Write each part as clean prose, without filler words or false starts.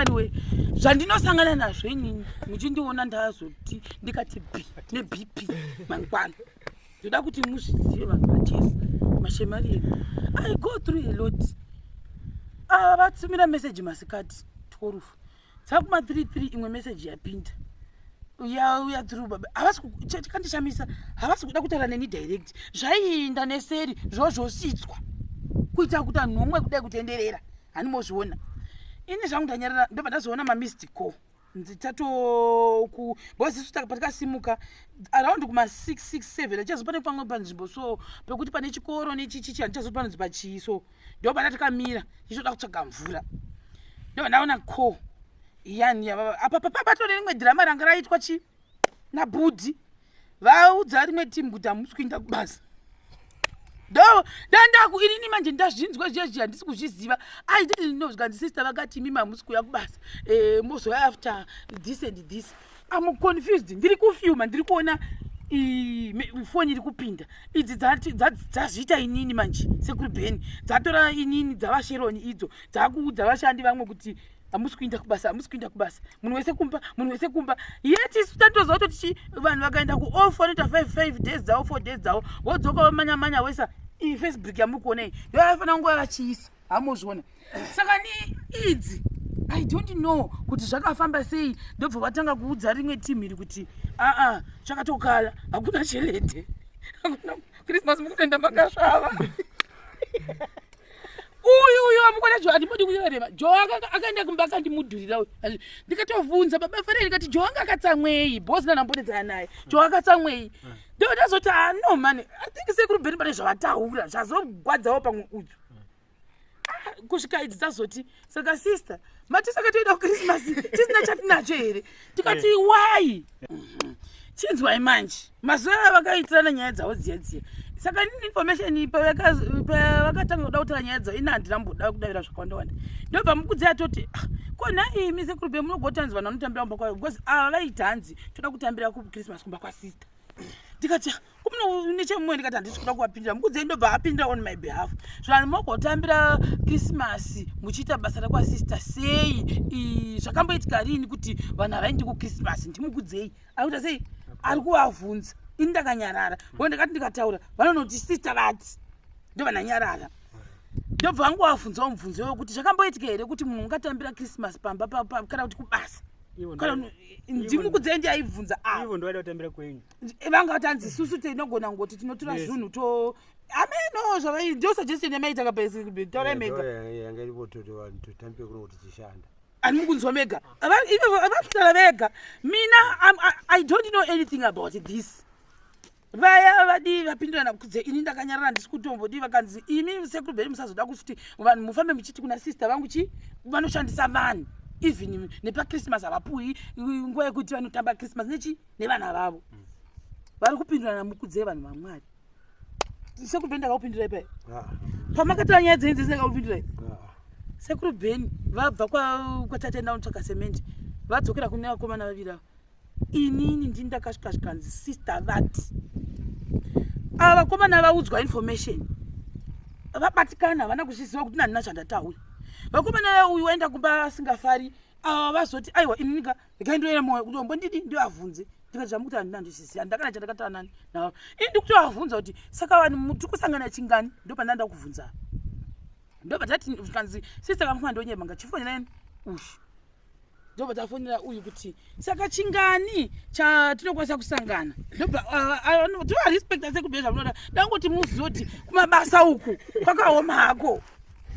vamwari we, zvandinosangana nazvo inini, muchindiona ndazoti ndikati b nebp mangwana. Ndoda kuti muzvizive vanhu vaJesu, mashemari edu. I go through a lot. Ava vatumira meseji masikati 12 dzakuma 33, imwe meseji yapinda yauya through baba. Havasi chakandishamisa, havasi kuda kutaura neni direct, zvaiinda neseri zvozvositswa kuita kuti nhomwe kudai kutenderera. Hanimozviona ini zvangu ndanyarara, ndobva ndazoona mamissed call nditatoku because isu patakasimuka around kuma 6 6 7, achazo pane pamwe panzvimbo so pekuti pane chikoro nechichichi, handichazoti panonzi pachii, so ndobva takamira tichitoda kutsvaga mvura, ndobva ndaona call yani apa pabatwa nerimwe dhirama ranga raitwa chi nabhudhi, vaudza rimwe timu kuti hamusi kuinda kubasa. Ndo ndandaku inini manje ndazvinzwa zviya zviya, handisi kuzviziva. I didn't know. Zvikanzi sister vakati imimi hamusi kuuya kubasa, mozoya after this and this. I'm confused, ndiri kufuma, ndiri kuona foni iri kupinda idzi dzazviita inini manje sekuru Bheni dzatora inini dzavasheroni idzo dzakuudza vashandi vamwe kuti hamusi kuinda kubasa, hamusi kuinda kubasa, munhu wese kumba, munhu wese kumba. Yet isu tatoziva kutoti vanhu vakaenda kuoff vanoita 5 days dzavo, 4 days dzavo, vodzoka vamanya-manya wesa. Iyi Facebook yamuri kuona iyi ndo yavafanira kunguva vachiisa, hamuzviona. Saka ni idzi I don't know kuti zvakafamba sei, ndobva vatanga kuudza rimwe timu iri kuti aa, chakatokala, hakuna chelete, hakuna Christmas, mukutoenda makasvava. Uyu uyu amukona Jo, handimodi kuyoreva. Jo akaenda kumba akandimudhurira uyu. Ndikatovhunza baba Farei, ndikati Jo anga akatsamwei? Bhosi ndanambonedzana naye, Jo akatsamwei? Ndo ndazoti, ah no man, I think sekuru Bheni pane zvavataura zvazogwadzawo pamwe uyu. Ah, kusvika idzi dzazoti, saka sister mati saka toenda kuChristmas tisina chatinacho here? Tikati why? Chinzwai manje, mazuva aya vakaitirana nyaya dzavo dziya dziya. Saka nini information pavakatanga kuda kutaura nyaya dzavo, ini handinamboda kudavira zvakawanda wanda. Ndobva mukudzi atoti, "Ah, kona imi sekuru be munogotanzi vanhu vanotambira kumba kwavo?" Because ava vaiti hanzi toda kutambira kuChristmas kumba kwasister. Ndikati kumuna nechemumwe, ndikati handisi kuda kuvapindira mukudzei. Ndobva apindira on my behalf, zvanhu mogotambira Christmas muchiita basa rekwasister sei? Zvakamboitika rini kuti vanhu havaendi kuChristmas? Ndimukudzei akuita sei, ari kuvavhunza. Ini ndakanyarara bo, ndakati ndikataura vanonoti sister vati, ndobva ndanyarara. Ndobva vangovavhunzawo mubvunzo wekuti zvakamboitika here kuti munhu ungatambira Christmas pamba kana kuti kubasa? Kana ndimukudzei ndi aibvunza ava. Ivo ndovaida kutambira kwenyu. Vanga vatanzi isusu tinogona kungoti tinotora zvinhu to ameno zvavai. Ndio suggestion yamaita kapesi, taurai mega. Yanga iripo toti vanhu totambire kuno kuti tichishanda. Ani mukunzwa mega. Ivo vakutaura vega. Mina I don't know anything about this. Vaya vadii vapindurana kudze, ini ndakanyarara, ndisi kutombodii. Vakanzi imi sekuru Bheri musazoda kuti vanhu mufambe muchiti kuna sister vangu chi vanoshandisa vanhu, even nepaChristmas havapuwi nguva yekuti vanotamba Christmas nechi nevana vavo. Vari kupindurana mukudze, vanhu vamwari. Sekuru Bheni, ndakakupindurai pai pamakataura nyaya dzenyu dzese? Ndakakupindurai? Sekuru Bheni vabva kwatatenda kunotsvaka semendi, vadzokera kune vakomana vaviri ava. Inini ndini ndakasvika, zvikanzi sister vati ava vakomana vaudzwa information, vabatikana, havana kuzviziva kuti nandina zvandataura. Vakomana, uyu waenda kumba asingafari. Ava vazoti aiwa, ininika ndikaendoera moyo kuti ombondidi ndivavhunze. Ndikati zvamukuti handina ndizviziva, handakana chandakataura nani navo. Ini ndikutovavhunza kuti saka vanhu tiri kusangana chingani? Ndo pandanda kuvhunza, ndobva tati zvikanzi sister kamufa ndonyema ngachifonera uyu. Ndobva tafonera uyu kuti saka chingani chatinokwanisa kusangana? Ndobva tovarespecta sekubve zvamunoda. Dangoti muzive kuti kumabasa uku kwakaoma hako.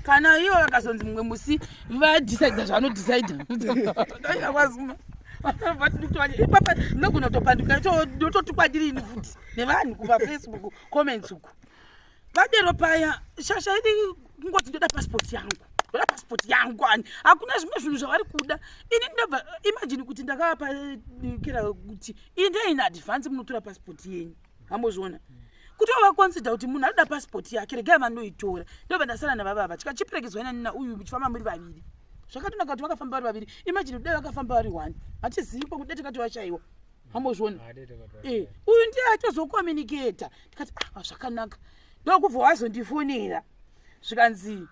Kana ivo vakazonzi mumwe musi vadhisaidha zvavanodhisaidha, kwazuma ipapa ndinogona kutopanduka, ndototukwa ndirini futi nevanhu kumaFacebook comments uku. Vadero paya shasha iri kungoti ndoda pasipoti yangu, ndoda pasipoti yangu, ani hakuna zvimwe zvinhu zvavari kuda. Ini ndobva imagine kuti ndakavapakira kuti indei in advance munotora pasipoti yenyu. Hambozviona kuti wavaconsider kuti munhu anoda pasipoti yake, regai vandoitora. Ndobva ndasara navavava, tikachiperekedzwa nani nauyu, muchifamba muri vaviri. Zvakatonaka kuti vakafamba vari vaviri. Imagine kudai vakafamba vari one, hatizivi kwekude tikati vachaiwa. Hambozviona uyu ndiye atozokomunicata. Tikati ah, zvakanaka. Ndokubva wazondifonera, zvikanzi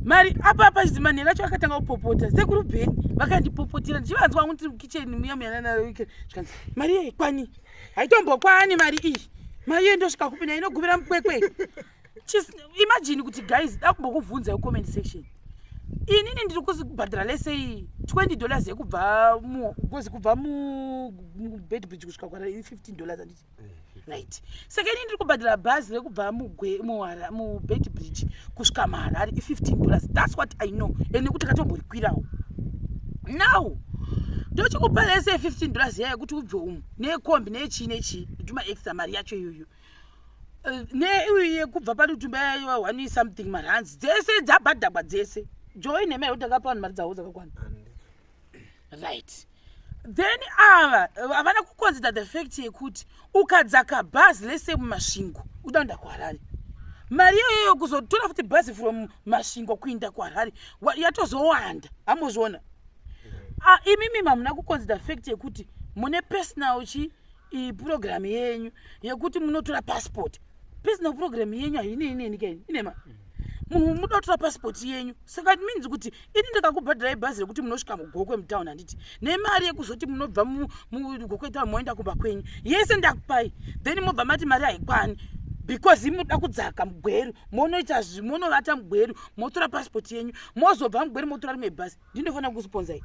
Mari apa apa manhero acho akatanga kupopota. Sekuru Bheni vakandipopotera ndichivanzwa hangu ndiri mukitchen muya muya nana zvikanzi mari iyi haikwani. Haitombokwani mari iyi. Mari iyi ndosvika kupi nayo inogumira mukwekwe. Imagine kuti guys da kumbokubvunza comment section. Inini ndiri kubhadhara lese iyi 20 dollars yekubva mu because kubva mu Beitbridge kusvika kwa 15 dollars handiti? Right. Saka ini ndiri kubhadhara bhazi rekubva muBeitbridge kusvika muHarare i15 dollars. That's what I know. And nekuti takatomborikwirawo. Now ndochikupa lese 15 dollars yayo kuti ubve umu nekombi nechii nechii ndotuma extra mari yacho iyoyo. Neuyu yekubva palutumba yaiva one something marands dzese dzabhadhagwa dzese. Joy nhema yekuti akapa vanhu mari dzavo dzakakwana. Right. Then ava havana kuconsider the fact yekuti ukadzaka bhazi lese muMasvingo uda kuenda kuHarare, mari iyoyo kuzotora futi bhazi from Masvingo kuenda kuHarare yatozowanda. Hamuzviona? Ah, imimi hamuna kuconsider fact yekuti mune personal chi program yenyu yekuti munotora passport. Personal program yenyu hainei neni kaini inema munhu munoda kutora passport yenyu. Saka it means kuti ini ndikakubhadharai bhazi rekuti munosvika muGokwe mutown handiti, nemari yekuzoti munobva muGokwe town moenda kumba kwenyu yese ndakupai, then mobva mati mari haikwani because munoda kudzaka muGweru, monoita monovata muGweru, motora passport yenyu, mozobva muGweru motora rimwe bhazi, ndinofanira kusponsai.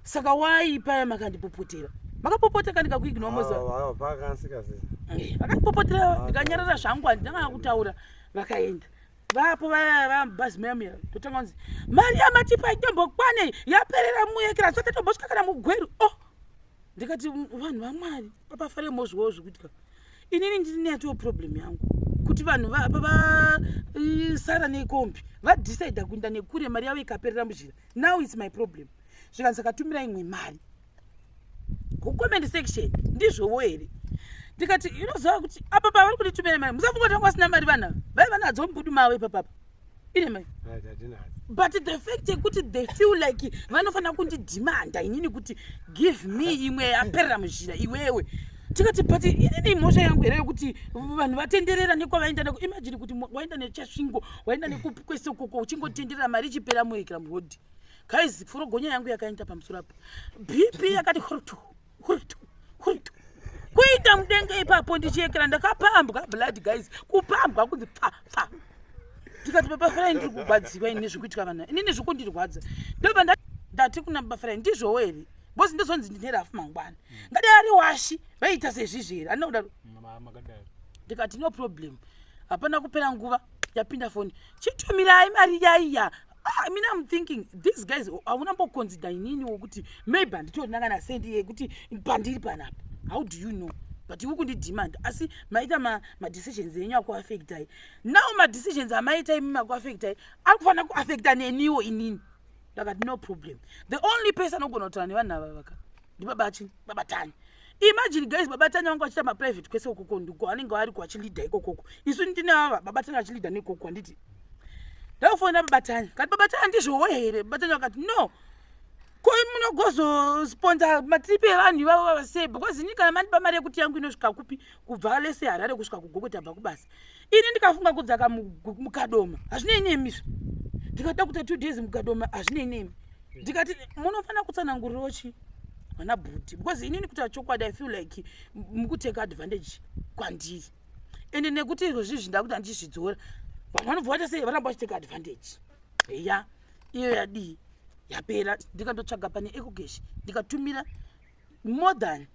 Saka wai paya makandipopotera? Makapopotera ndikakuignore moza. Vakandipopotera ndikanyarara zvangu, handina kutaura. Vakaenda vapo vabhazi muya muya, totanga kunzi mari yamatipa itombokwane yaperera muyekera sati tombosvika kana muGweru. Oh, ndikati vanhu vaMwari papafare mozviwawo zvekuitika. Inini ndini neyatiwo problem yangu kuti vanhu vasara nekombi vadecida kuenda nekure, mari yavo ikaperera muzhira, now it's my problem. Zvikanzi saka imwe mari kucomment section ndizvowo here? Ndikati inoziva kuti apa pavari kunditumira mari, musafunga kuti vanga vasina mari. Vana vaiva nadzo mubudu mavo ipapapa ine mari, but the fact yekuti they feel like vanofanira kundidhimanda inini kuti give me imwe yaperera muzhira iwewe. Tikati but inini mhosva yangu here yekuti vanhu vatenderera nekwavaenda neko? Imagine kuti waenda nechasvingo, waenda nekupi kwese ukoko uchingotenderera, mari ichipera muekera murodhi. Guys, forogonya yangu yakaenda pamusoro apo, BP yakati hurutu hurutu hurutu kuita mudenga ipapo ndichiyekera. Ndakapambwa blood guys, kupambwa kunzi pfa pfa. Ndikati baba Farai, ndiri kugwadziwa ini nezvikuitika vanhu, inini zvikundirwadza. Ndobva ndati kuna baba Farai, ndizvowo here? Because ndozonzi ndine rafu mangwana, ngadi ari washi vaita sezvizvi here? Handina kudaro. Ndikati no problem. Hapana kupera nguva yapinda foni, chitumirai mari yaiya. Ah, I mean, I'm thinking these guys hauna mboconsider inini wokuti maybe handitorina kana sendi yekuti pandiri panapa. How do you know? But iwe kundidemand, asi maita madecisions enyu akuaffectai. Now madecisions amaita imi makuaffectai ari kufanira kuaffecta neniwo inini. Ndakati no problem. The only person anogona kutaura nevanhu ava vaka ndibaba chini, baba Tanya. Imagine guys, baba Tanya vangu vachiita maprivate kwese ukoko, ndiko vanenge vari kwachilida ikokoko. Isu ndine ava baba Tanya vachilida nekoko handiti. Ndakufonera baba Tanya, kati baba Tanya ndizvowo here? Baba Tanya vakati no, ko munogozosponsa matripi evanhu ivavo vava sei? Because ini kana mandipa mari yekuti yangu inosvika kupi kubva lese Harare kusvika kuGokwe tabva kubasa, ini ndikafunga kudzaka muKadoma hazvinei nemizvo. Ndikada kuita 2 days muKadoma hazvinei nemi. Ndikati munofanira kutsanangurirawo chi vana bhuti, because inini kuita chokwadi I feel like mukuteka advantage kwandiri. Ende nekuti izvozvizvi ndakuti handizvidzora, vanhu vanobva vaita sei, varamba vachiteka advantage. Ya iyo yadii yapera, ndikandotsvaga pane EcoCash, ndikatumira more than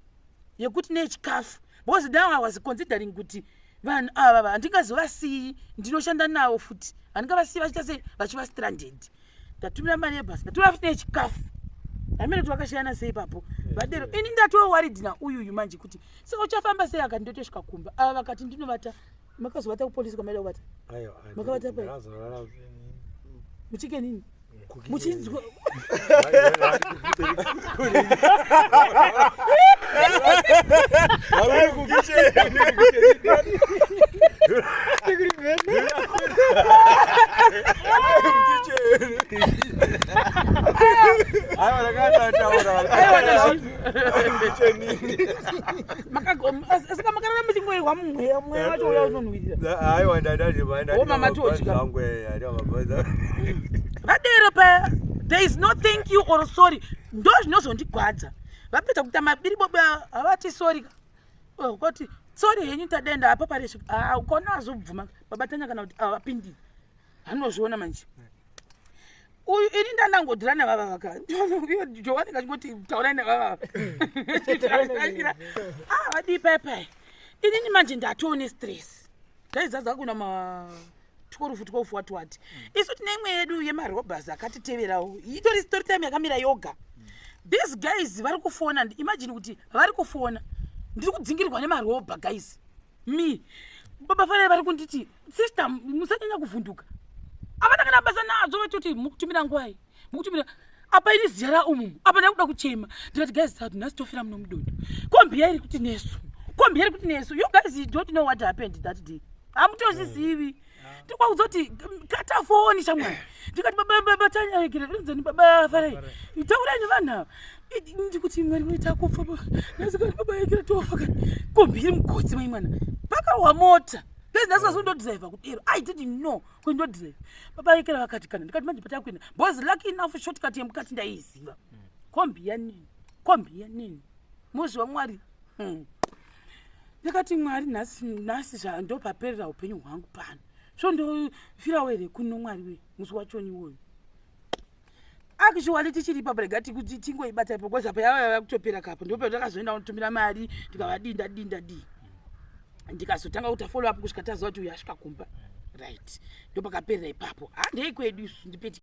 yekuti nechikafu, because now I was considering kuti vanhu ava handingazovasiyi, ndinoshanda navo futi, handingavasiyi vachiita sei, vachiva stranded. Ndatumira mari yebhasi, ndatumira futi nechikafu, hamene kuti vakashiyana sei ipapo vadero. Ini ndatova worried nauyuyu manje kuti saka uchafamba sei? Akati ndotosvika kumba. Ava vakati ndinovata. Makazovata kupolisi kwamaida kuvata? Makavata pai? Muchikenini muchinzwa. Aiwa, ndakataura. Aiwa, saka makarara muchingoirwa mumweya, mweya wacho uya unonhuwirira. Aiwa, ndandati. Oh, mama todya. Vangu, andina mabhonzo. Vadero pa there is no thank you or sorry. Ndo zvinozondigwadza. Vapedza kuita mabiri bobe, havati sorry. Oh, kwati sorry henyu, tadenda apa paresvo. Ah, ukaona azobvuma babatanya kana kuti avapindiri, hanozviona manje uyu. Ini ndandangodhira navava vaka Johani kachingoti taurai navava. Ah, vadii pai pai. Inini manje ndatoone stress, ndaizadza kuna ma 12 12 wati wati. Isu tine imwe yedu yemarobhers akatiteverawo, itori story time yakamira yoga. These guys vari kufona, imagine kuti vari kufona, ndiri kudzingirirwa nemarobha guys. Me baba Farai vari kunditi, "Sister, musanyanya kuvhunduka." Havana kana basa nadzo. Vatoti, "Mukutumira ngwai, mukutumira apa." Ini ziya raumumu apa ndakuda kuchema. Ndikati, "Guys, tatu nhasi tofira muno mudondo. Kombi yairi kuti nesu, kombi yairi kuti nesu." You guys don't know what happened that day, hamutozvizivi. Ndikwaudza kuti kata foni shamwari. Ndikati, "Baba Tanyaregeredzani, baba Farai, taurai nevanhu ava." Ndikuti, "Mwari weta kufa nasikati baba Ekera, tofa kani." Kombi iri mugotsi mai mwana, pakarohwa mota. Guys, ndasikazi ndodhiraivha kudero. I didn't know kuti ndodhiraivha. Baba Ekera vakati kana ndikati manje patakuenda, because lucky enough shortcut yemukati ndaiziva. Kombi yanini, kombi yanini, muzi waMwari. Ndakati, "Mwari, nhasi, nhasi zvandopaperera upenyu hwangu pano, so ndofirawo here kuno, Mwari we?" Musi wachoni iwoyo actually tichiri ipapo, rega kuti tingoibata ipo, because apa yava yava kutopera kapo. Ndipo ndakazoenda kunotumira mari, ndikavadii, ndadii, ndadii, ndikazotanga kuita follow up kusvika taziva kuti uyu asvika kumba, right? Ndopakaperera ipapo. Handei kwedu isu, ndipeti.